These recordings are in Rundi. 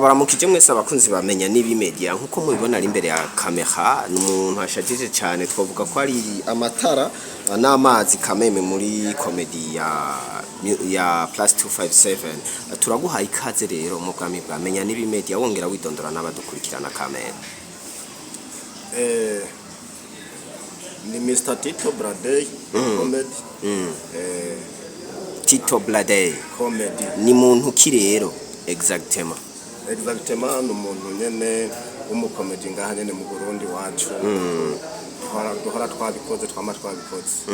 Baramukije mwese abakunzi bamenya n'ibi media. Nkuko mubibona, ari imbere ya kamera ni umuntu ashajije cyane, twavuga ko ari amatara n'amazi kameme muri comedy ya Plus 257. Turaguhaye ikaze rero mu bwami bwa Menya n'ibi media, wongera widondora n'abadukurikirana kameme. Ni Mr. Tito Bradey Comedy. Tito Bladey Comedy. Ni muntu ki rero exactement? Exactement, ni umuntu nyene w'umukomedi ngaha nyene mu Burundi wacu. Duhora twabikoze, twama twabikoze.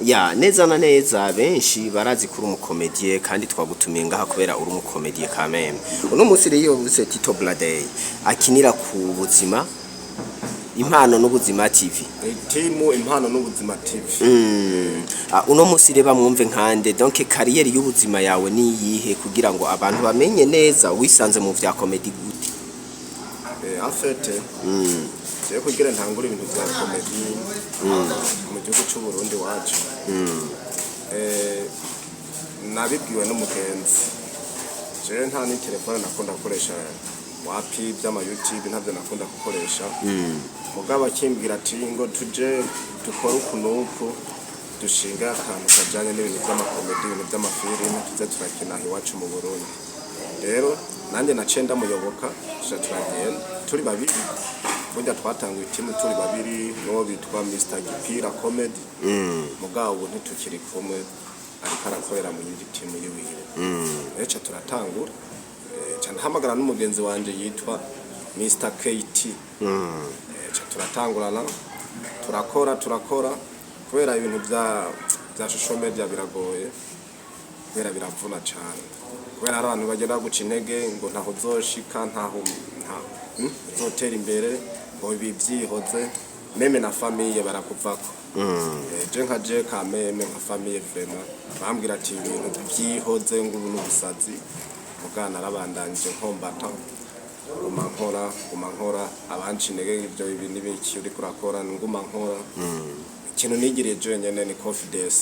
Ya, neza na neza, benshi barazi kuri umukomedie, kandi twagutumiye ngaha kubera uri umukomedie kameme. Uno munsi rero iyo uvuze Tito Bladey akinira ku buzima, Impano n'Ubuzima TV. Timu Impano n'Ubuzima TV. Uno munsi reba mwumve nkande, donc carrière y'ubuzima yawe ni iyihe, kugira ngo abantu bamenye neza wisanze mu vya comedy gute? En fait, jewe kugira ntangure ibintu vya comedy mu gihugu c'u Burundi wacu, nabibwiwe n'umugenzi. Jewe nta ni telefone nakunda gukoresha, wapi, by'ama YouTube ntabyo nakunda gukoresha. Mugabo akimbwira ati ngo tuje dukore uku n'uku, dushinge akantu kajanye n'ibintu by'amakomedi, ibintu by'amafilime, tuze turakina aha iwacu mu Burundi. Rero nanjye naciye ndamuyoboka, tuja turagenda turi babiri. Burya twatanguye itimu turi babiri n'uwo bitwa Mr Gipira Comedy. Mugabo ubu ntitukiri kumwe, ariko arakorera mu yindi timu yiwiwe. Rero ca turatangura. Ca ndahamagara n'umugenzi wanje yitwa Mr KT. Ca turatangurana, turakora, turakora, kubera ibintu vya social media biragoye, kubera biravuna cane, kubera hari abantu bagenda guca intege ngo ntaho uzoshika, ntaho nta uzotera imbere, ngo ibi vyihoze, même na famille barakuvako. Je nka je kameme nka famille vraiment bambwira ati ibintu vyihoze, ngo ubu n'ubusazi. Mugana narabandanyije nkombata, nguma nkora, nguma nkora. Abanca intege, ivyo ibi n'ibiki uriko urakora, nguma nkora. Ikintu nigiriye jenyene ni confidence.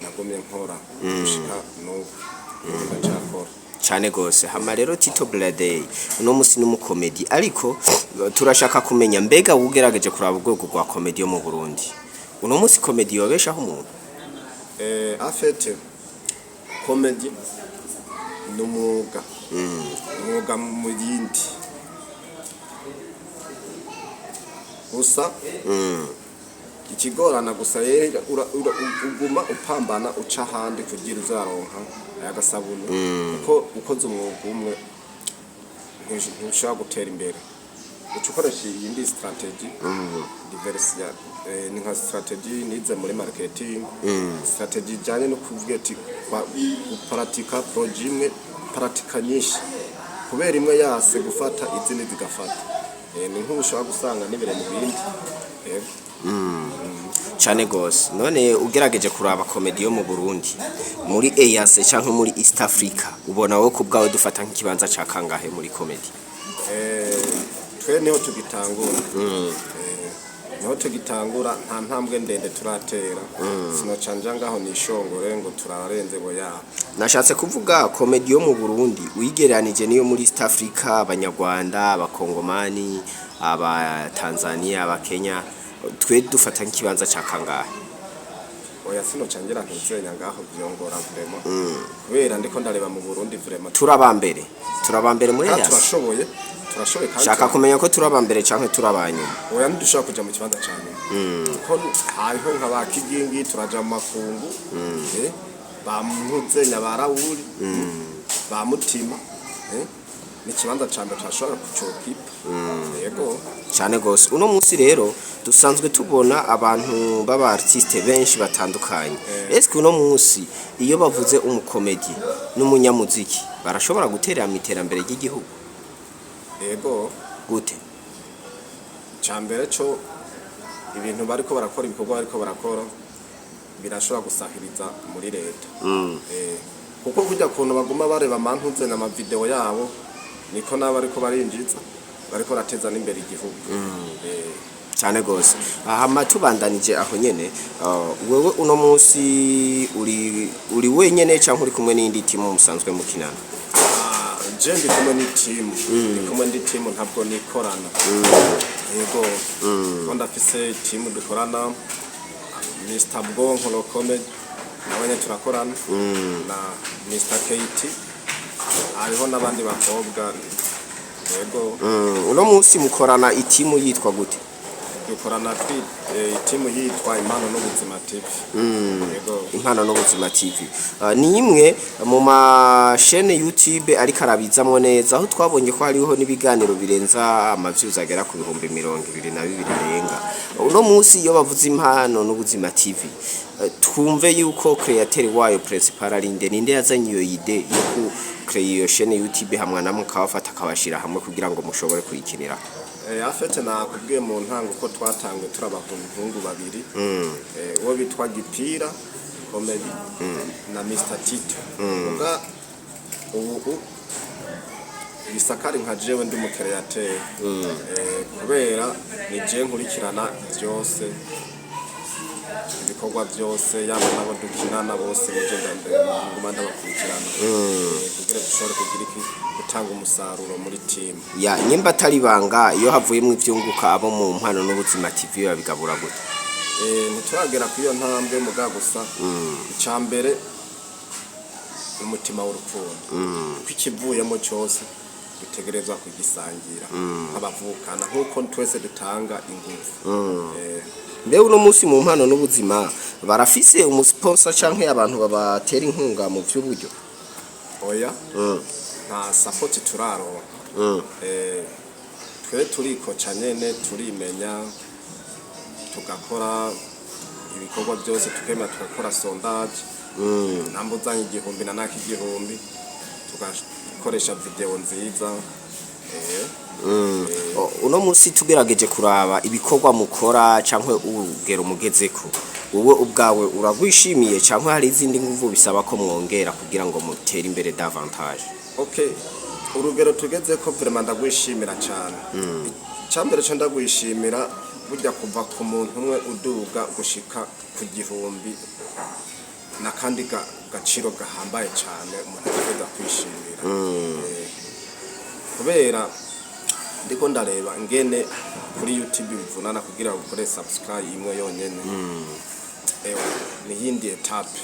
Nagumye nkora gushika n'ubu, ubu ndacakora. Cane gose. Hama rero Tito Bladey uno musi n'umukomedi, ariko turashaka kumenya, mbega ugerageje kuraba urwego rwa komedi yo mu Burundi uno musi, komedi yobeshaho umuntu? En fait, comedy ni umwuga, umwuga mu yindi. Gusa ikigorana gusa rero uguma upambana, uca ahandi kugira uzaronka aya gasabuni, kuko ukoze umwuga umwe ntushobora gutera imbere. Uca ukoresha iyindi strategy diversiya. Ni nka strategy nize muri marketing, strategy ijyanye no kuvuga ati guparatika projet imwe, paratika nyinshi, kubera imwe yase gufata, izindi zigafata. Ni nk'ubu ushobora gusanga n'ibire mu bindi. Yego. Cane gose. None ugerageje kuraba komedi yo mu Burundi muri EAC canke muri East Africa, ubona wowe ku bwawe dufata nk'ikibanza ca kangahe muri komedi? Twe niho tugitangura. Niho tugitangura, nta ntambwe ndende turatera. Sinoca nja ngaho nishongore ngo turarenze, ngo ya. Nashatse kuvuga komedi yo mu Burundi uyigereranije niyo muri East Africa, abanyarwanda, abakongomani, abatanzania, abakenya, twe dufata nk'ikibanza ca kangahe? Oya, sinoca ngira ntuzenya ngaho, vyongora vraiment, kubera ndiko ndareba mu Burundi vraiment. Turabambere, turabambere muri Kandi EAC. Turashoboye, turashoboye kandi. Shaka kumenya ko turabambere canke turabanyuma. Oya, ntidushobora kuja mu kibanza ca nyuma, kuko hariho nka ba Kigingi, turaja mu makungu, ba Ntuzenya, ba Rawuri, ba Mutima, ni ikibanza ca mbere turashobora kucokipa, yego. Cyane gose. Uno munsi rero dusanzwe tubona abantu b'aba artiste benshi batandukanye. Eske uno munsi iyo bavuze umukomedi n'umunyamuziki barashobora guterera mu iterambere ry'igihugu? Yego. Gute? Ca mbere co ibintu bariko barakora, ibikorwa bariko barakora birashobora gusahiriza muri leta. Kuko kurya kuntu baguma bareba amantuze n'amavideo yabo, niko nabo bariko barinjiza, bariko barateza n'imbere igihugu. Cyane gose. Hama tubandanije aho nyene, wewe uno munsi uri wenyene canke uri kumwe n'indi timu musanzwe mukinana? Ah, Je ndi kumwe n'itimu, ndi kumwe n'itimu, ntabwo nikorana. Yego, ko ndafise timu dukorana, Mr Bwonko Locomedy nawe nyene turakorana, na Mr KT, hariho n'abandi bakobwa, yego. Uno munsi mukorana itimu yitwa gute? Dukorana itimu yitwa Impano n'Ubuzima TV, yego. Impano n'Ubuzima TV. Ni imwe mu mashene YouTube ariko arabizamwo neza, aho twabonye ko hariho n'ibiganiro birenza amavyuzi agera ku 22,000 arenga. Uno munsi iyo bavuze Impano n'Ubuzima TV, twumve yuko créateur wayo principal ari nde? Ninde yazanye iyo idée yo ku créer iyo chaîne YouTube hamwe namwe, akabafata akabashira hamwe kugira ngo mushobore kuyikinira? En fait, nakubwiye mu ntango ko twatanguye turi abahungu babiri, uwo bitwa Gipira Comedy na Mr Tito. Muga ubu bisakari nka jewe ndi umu créateur, kubera ni je nkurikirana byose, ibikorwa byose, yaba nabo dukinana bose, nije nguma ndabakurikirana, kugira dushobore kugira iki, gutanga umusaruro muri timu. Ya, nyimba atari ibanga, iyo havuyemwo ivyunguka, abo mu Mpano n'Ubuzima TV babigabura gute? Ntituragera kuri iyo ntambwe, muga gusa icya mbere ni umutima w'urukundo, kuko ikivuyemo cyose dutegerezwa kugisangira nk'abavukana, nk'uko twese dutanga ingufu. Mbe uno munsi mu Mpano n'Ubuzima barafise umu sponsor canke abantu babatera inkunga mu vy'uburyo? Oya, nta support turaronka. Twe turikoca nyene, turimenya, tugakora ibikorwa byose, tukemera tugakora sondage, namba uzanye 1000 na naka 1000, tugakoresha video nziza. Uno munsi tugerageje kuraba ibikorwa mukora canke urugero mugezeko, wowe ubwawe uragwishimiye canke hari izindi nguvu bisaba ko mwongera kugira ngo mutere imbere davantage? Okay, urugero tugeze ko vraiment ndagwishimira cyane. Icyambere cyo ndagwishimira, burya kuva ku muntu umwe uduga gushika ku 1000 n'akandi gaciro gahambaye cyane umuntu ategereza kwishimira. Kubera ndiko ndareba ngene kuri YouTube bivunana kugira ngo ukore subscribe imwe yonyene, ewa ni yindi étape.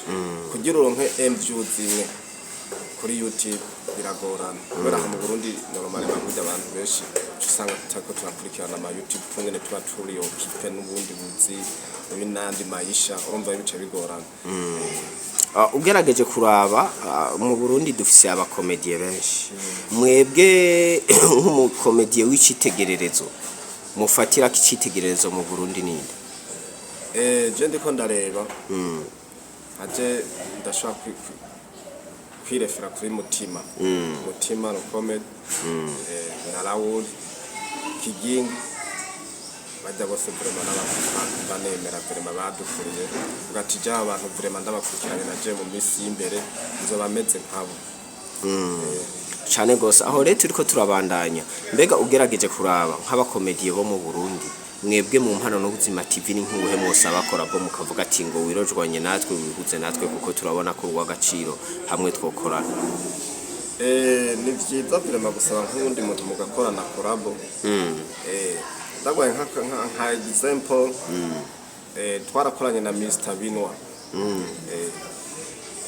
Kugira uronke M views imwe kuri YouTube biragorana, kubera aha mu Burundi normal burya abantu benshi uca usanga tutariko turakurikirana ama YouTube, tungene tuba turi occupé n'ubundi buzi n'andi mayisha, urumva bica bigorana. Ugerageje kuraba, mu Burundi dufise aba comédiens benshi. Mwebwe nk'umu comédien w'icitegererezo, mufatira ko icitegererezo mu Burundi ninde? Je ndiko ndareba aje ndashobora kwirefera kuri Mutima, Mutima Rukome, na Raoul Kigingi, bajya bose vraiment n'abantu banemera, vraiment badukuriye, uvuga ati ja abantu vraiment ndabakurikiranye, na je mu minsi y'imbere nzoba meze nkabo. Cane gose. Aho rero turiko turabandanya, mbega ugerageje kuraba nk'aba comédiens bo mu Burundi, mwebwe mu Mpano n'Ubuzima TV ni nk'ubuhe mwose abakora bwo mukavuga ati ngo wirojwanye natwe, wihuze natwe, kuko turabona ko urw'agaciro hamwe twokorana? Ni vyiza vraiment gusaba nk'uwundi muntu mugakorana collabo. Ndagwaye nka example, twarakoranye na Mr Binwa.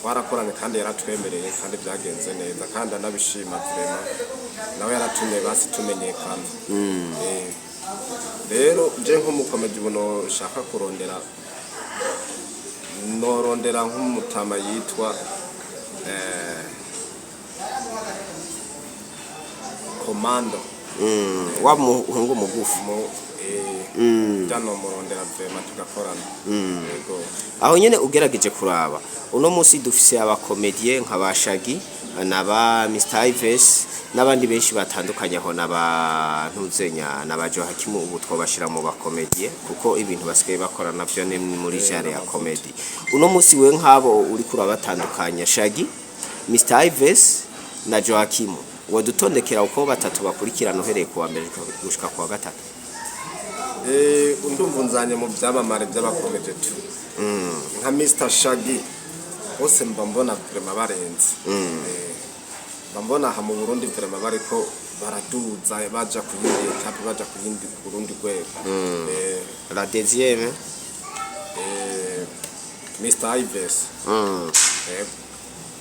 Twarakoranye kandi yaratwemereye, kandi byagenze neza, kandi anabishima vraiment, nawe yaratumye basi tumenyekana. Rero je nk'umu comédien ubu noshaka kurondera, norondera nk'umutama yitwa Komando. Wa muhungu mugufi? Mu byanomurondera vraiment tugakorana, yego. Aho nyene ugerageje kuraba, uno munsi dufise aba comédiens nka ba Shagi na ba Mr Ives n'abandi benshi batandukanye, aho n'aba Ntuzenya na ba Johakimu, ubu twobashira mu ba comédiens kuko ibintu basigaye bakora navyo ni muri genre ya comédie. Uno munsi we nk'abo uriko urabatandukanya, Shagi, Mr Ives na Johakimu, wodutondekera uko batatu bakurikirana uhereye kuwa mbere gushika kuwa gatatu? Ndumva unzanye mu byamamare by'aba comédiens tu, nka Mr Shaggy, bose mba mbona vraiment barenze. Mba mbona aha mu Burundi vraiment bariko baraduza, baja ku yindi étape, baja ku yindi, ku rundi rwego. La deuxième? Mr Ives. Yego.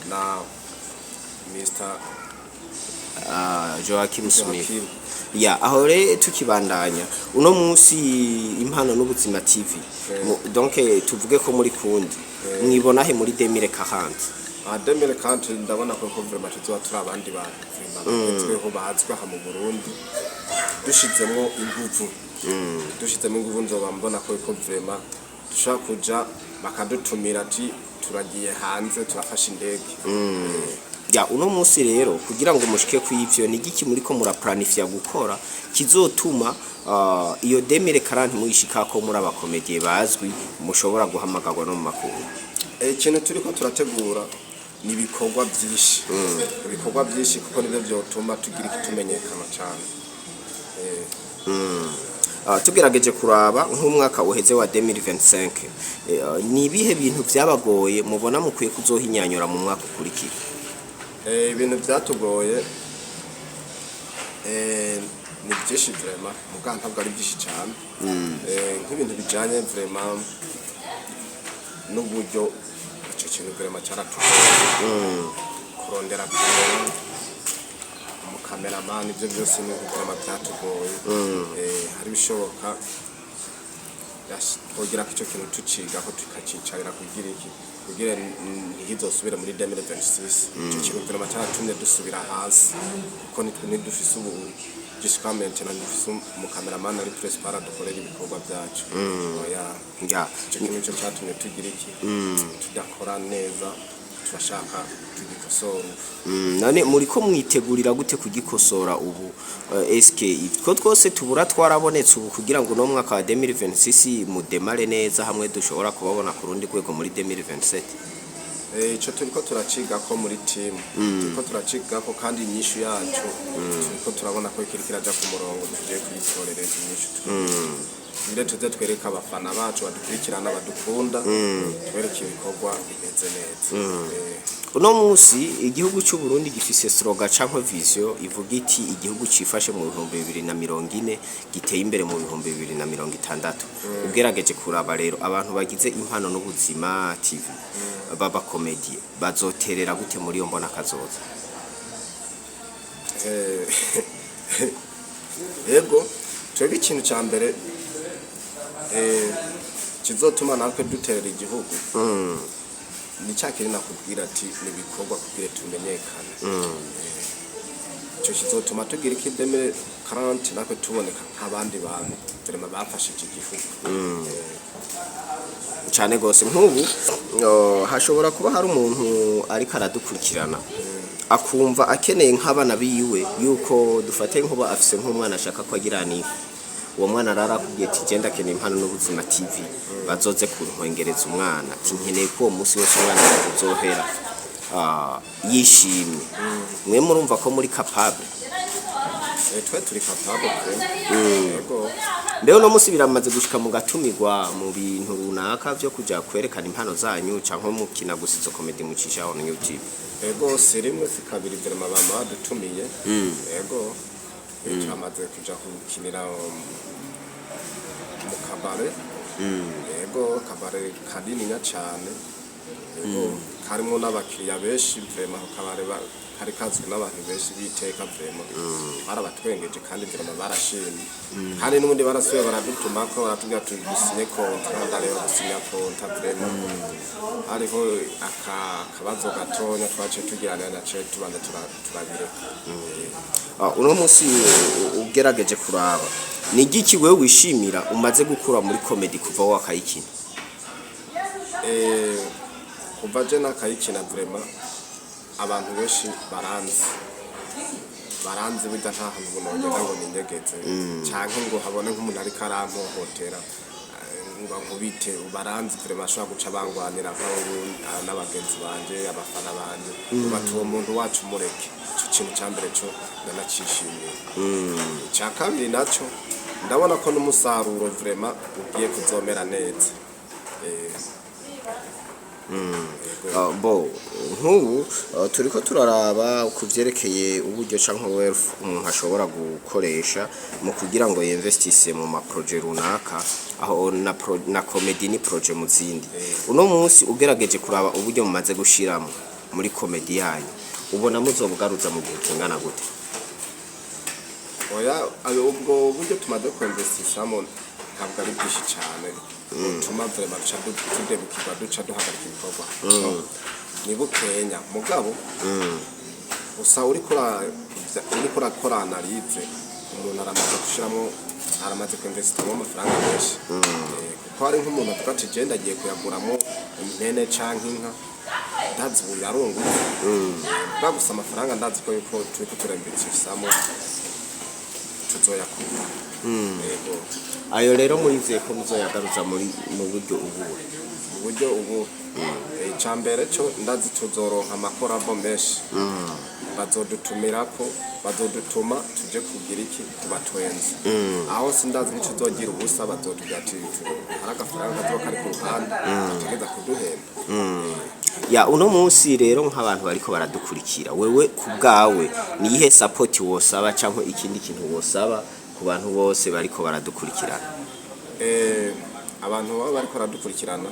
Na Mr Joachim Smith. Joachim. Ya, aho rero tukibandanya, uno munsi Impano n'Ubuzima TV, donc tuvuge ko muri kundi mwibona he muri 2040? Ah, 2040 ndabona ko vraiment tuzoba turi abandi bantu vraiment bagezweho, bazwi aha mu Burundi. Dushizemwo inguvu, nzoba mbona ko vraiment dushobora kuja bakadutumira ati turagiye hanze, turafashe indege. Ya, uno munsi rero kugira ngo mushike ku ivyo, ni igiki muriko muraplanifya gukora kizotuma iyo 2040 muyishikako muri aba comédiens bazwi, mushobora guhamagarwa no mu makuru? Ikintu turiko turategura ni ibikorwa byinshi, ibikorwa byinshi, kuko nibyo vyotuma tugira ikitumenyekana cane. Tugerageje kuraba nk'umwaka uheze wa 2025, ni ibihe bintu vyabagoye mubona mukwiye kuzohinyanyura mu mwaka ukurikira? Ibintu byatugoye ni byinshi vraiment, muga ntabwo ari byinshi cyane. Nk'ibintu bijanye vraiment n'uburyo, ico kintu vraiment cyaratugoye kurondera kamera, umukameramani, ibyo byose ni vraiment byatugoye. Hari ibishoboka twogira ko ico kintu tucigako, tukacicarira kugira iki, kugira ntihizosubire muri 2026. Ico kintu vraiment cyaratumye dusubira hasi, kuko nitwe ntidufise ubu jusqu'à maintenant ntidufise umukameramani ari principal dukorera ibikorwa byacu, oya. Ico kintu nico cyatumye tugira iki, tudakora neza. Turashaka tugikosora ubu. None muriko mwitegurira gute kugikosora ubu? Eske itwo twose tubura twarabonetse ubu kugira ngo uno mwaka wa 2026 mudemare neza, hamwe dushobora kubabona ku rundi rwego muri 2027? Ico turiko turacigako muri team, turiko turacigako, kandi inyishu yacu turiko turabona ko ikiri kiraja ku murongo. Tugiye kuyitorereza inyishu kugira tuze twereke abafana bacu badukurikirana, badukunda, twereke ibikorwa bimeze neza. Uno munsi igihugu cy'u Burundi gifise slogan canke vision ivuga iti igihugu cifashe mu 2040, giteye imbere mu 2060. Ugerageje kuraba rero, abantu bagize Impano n'Ubuzima TV baba comédiens bazoterera gute muri iyo mbona kazoza? Yego, twebwe ikintu ca mbere kizotuma natwe duterera igihugu ni cya kintu nakubwira ati ni ibikorwa kugira tumenyekane. Ico kizotuma tugira iki 2040 natwe tuboneka nk'abandi bantu vraiment bafashije igihugu. Cyane gose. Nk'ubu hashobora kuba hari umuntu ariko aradukurikirana akumva akeneye nk'abana biwe, yuko dufate nkuba afise nk'umwana ashaka ko agira nifu, uwo mwana arara akubwiye ati genda akeneye Impano n'Ubuzima TV bazoze kuntwengereza umwana, ati nkeneye ko uwo munsi wose umwana wanjye uzohera yishimye. Mwe murumva ko muri capable? Twe turi capable pe, yego. Mbere uno munsi biramaze gushika mu gatumirwa mu bintu runaka vyo kuja kwerekana impano zanyu, canke mukina gusa izo comédie mucisha on YouTube? Ego, si rimwe si kabiri vraiment bama badutumiye, ego. Turamaze kuja gukinira mu kabare, ego, kabare kanininya cane, ego, karimwo n'abakiriya benshi vraiment. Ako kabare kari kazwi n'abantu benshi biteka vraiment. Barabatwengeje kandi vraiment barashimye, kandi n'ubundi barasubiye baradutumako, baratubwira dusinye contrat. Ndareba gusinya contrat vraiment hariho akabazo gatonya twaciye tugirana, naciye tubanza turabireka. Uno munsi ugerageje kuraba, ni igiki wewe wishimira umaze gukura muri comédie kuva wakayikina? Kuva je nakayikina vraiment abantu benshi baranzi, baranzi. Burya nta hantu ubu nogenda ngo ninyegeze canke ngo habone nk'umuntu ariko arampohotera, ngo ankubite. Baranzi vraiment, ashobora guca bangwanira n'abagenzi banje, abafana banje, bati uwo muntu wacu mureke. Ico kintu ca mbere co ndanacishimiye. Ica kabiri naco, ndabona ko n'umusaruro vraiment ugiye kuzomera neza. Bo nk'ubu turiko turaraba ku vyerekeye uburyo canke wealth umuntu ashobora gukoresha mu kugira ngo yinvestisse mu ma projet runaka, aho na comedy ni projet mu zindi. Uno munsi ugerageje kuraba uburyo mumaze gushiramo muri comedy yanyu, ubona muzobugaruza mu gihe kingana gute? Oya, ubwo buryo tumaze kwinvestisamo ntabwo ari bwinshi cyane butuma vraiment duca tudebukirwa, duca duhagarika ibikorwa. Ni bukenya, mugabo gusa uriko urakora analyse, umuntu aramaze gushiramo, aramaze kwinvestamo amafaranga menshi. Kuko hari nk'umuntu avuga ati: "Je ndagiye kuyaguramo impene canke inka", ndazi ubu yarungutse. Bwa gusa amafaranga ndazi ko yuko turiko turinvestisamo tuzoyakura, yego. Ayo rero murizeye ko muzoyagaruza mu buryo ubuhe? Mu buryo ubu, icya mbere cyo ndazi tuzoronka ama collabo menshi, bazodutumirako, bazodutuma tuje kugira iki, tubatwenze. Aho sindazi ntituzogira ubusa, bazotubwira ati hari agafaranga kazoba kari ku ruhande bategeza kuduhemba. Ya, uno munsi rero nk'abantu bariko baradukurikira, wewe ku bwawe niyihe support wosaba cyangwa ikindi kintu wosaba ku bantu bose bariko baradukurikirana? Abantu baba bariko baradukurikirana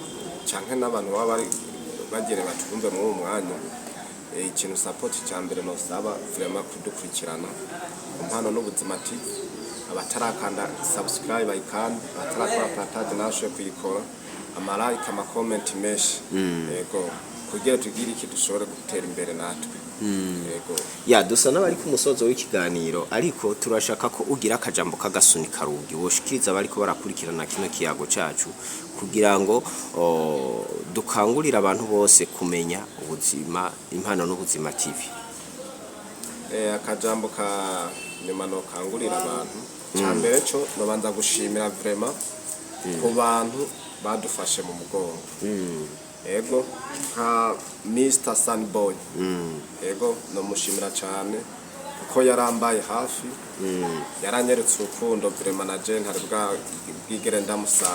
canke n'abantu baba bari bagere batwumve muri uwo mwanya, ikintu support cya mbere nosaba vraiment kudukurikirana Impano n'Ubuzima TV. Abatarakanda subscribe bayikande, abatarakora partage nashoboye kuyikora, ama like, ama comment menshi, yego, kugira tugire iki, dushobore gutera imbere natwe, yego. Ya, dusa n'abari ku musozo w'ikiganiro, ariko turashaka ko ugira akajambo k'agasunika rugi woshikiriza abariko barakurikirana kino kiyago cacu, kugira ngo dukangurire abantu bose kumenya ubuzima Impano n'Ubuzima TV. Akajambo ka nyuma nokangurira abantu, cya mbere cyo nobanza gushimira vraiment ku bantu badufashe mu mugongo, ego, nka Mr Sunboy, ego, nomushimira cyane kuko yarambaye hafi, yaranyeretse urukundo vraiment na je ntari bwa bwigere ndamusa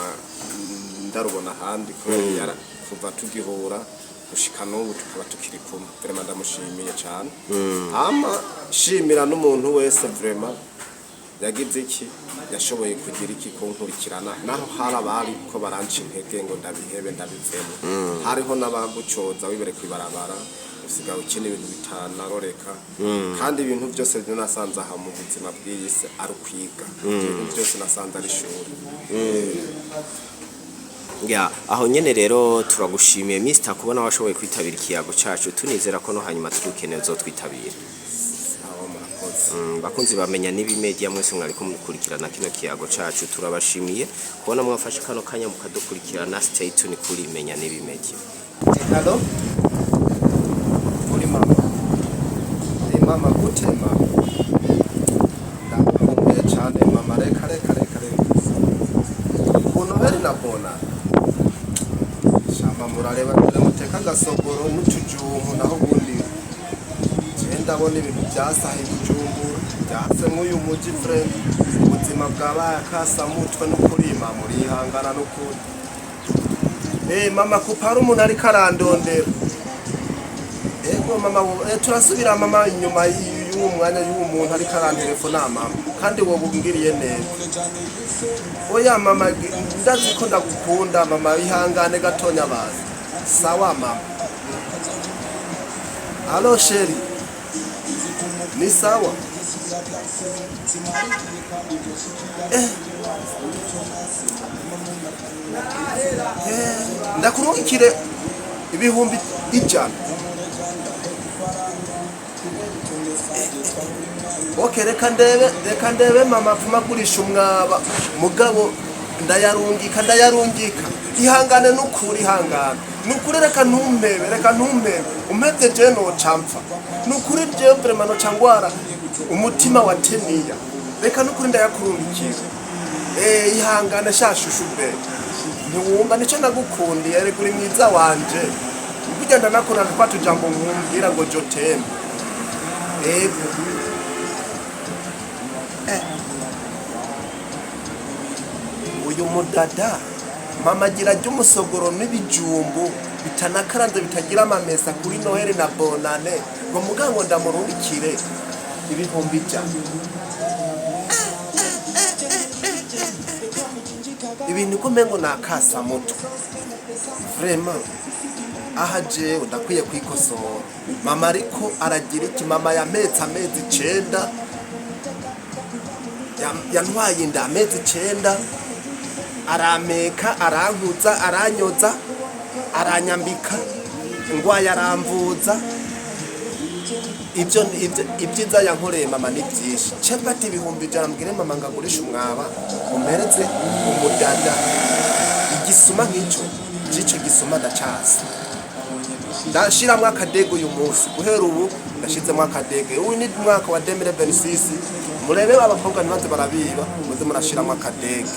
ndarubona ahandi, kubera kuva tugihura gushika n'ubu tukaba tukiri kumwe. Vraiment ndamushimiye cyane. Hama shimira n'umuntu wese vraiment yagize iki, yashoboye kugira iki, kunkurikirana, naho hari abari ko baranca intege ngo ndabihebe, ndabivemo. Hariho n'abagucoza wibere kwibarabara, usigaye ukina ibintu bitanaroreka, kandi ibintu byose byo nasanze aha mu buzima bw'iyi si ari ukwiga. Ibintu byose nasanze ari ishuri. Ya, aho nyene rero turagushimiye Mr kubona washoboye kwitabira ikiyago cacu, tunizera ko no hanyuma tudukeneye uzotwitabira. Aho murakoze. Bakunzi bamenya n'ibi media mwese mwariko mukurikirana kino kiyago cacu, turabashimiye kubona mwafashe kano kanya mukadukurikirana. Stay tuned kuri Menya n'ibi Media. Halo? Uri mama? Mama gute mama? Ndagukumbuye cane mama, reka reka reka reka. Ku Noheli na bona. Shama murareba mbere muteka agasogoro n'utujumbu, naho ubundi je ndabona ibintu byasaha ibijumbura byase nk'uyu muji friend, ubuzima bwabaye akasamutwe n'ukuri mama, urihangana n'ukuri. Mama, kupara umuntu ariko arandondera. Ego mama, turasubira mama inyuma y'uwo mwanya y'uwo muntu ariko arantelefona mama, kandi wowe ungiriye neza. Oya mama, ndazi ko ndagukunda mama, ihangane gatonya bazi. Sawa mama. Allo chérie. Ni sawa? Ndakurungikire 100,000. Okay, reka ndebe mama, pfuma agurisha umwaba, mugabo ndayarungika, ndayarungika. Ihangane nukuri, ihangane nukuri, reka ntumpebe, reka ntumpebe. Umpevye je noca mpfa nukuri, jewe vraiment noca ngwara umutima wa teniya. Reka nukuri ndayakurungikira. Ihangane sha shushu be, ntiwumva nico nagukundiye, reka uri mwiza wanje, burya ndanakunda twa tujambo nkumbwira ngo je t'aime. Ego. Uyu mudada mama agira ajya umusogoro n'ibijumbu. Bitanakaranze, bitagira amamesa kuri Noheli na Bonane, ngo mugango ndamurungikire 100,000. Ibintu ko mengo ni akasamutwe vraiment. Aha jewe ndakwiye kwikosora. Mama ariko aragira iki? Mama yametse amezi 9, yantwaye inda amezi 9, arampeka, arankuza, aranyoza, aranyambika, ingwaye aramvuza. Ibyo ibyiza yankoreye mama ni byinshi. Nce mfata 100,000 mbwire mama ngo agurishe umwaba, umpereze umudada. Igisuma nk'icyo c'ico gisuma ndacazi. Ndashiramwo akadege uyu munsi, guhera ubu ndashizemo akadege. Uyu ni umwaka wa 2026. Murebe abakobwa ntibaze barabiba, muze murashiramwo akadege.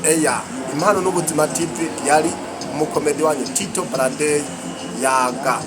Eya, Impano n'Ubuzima TV, yari umukomedi wanyu Tito Bradey. Yaga.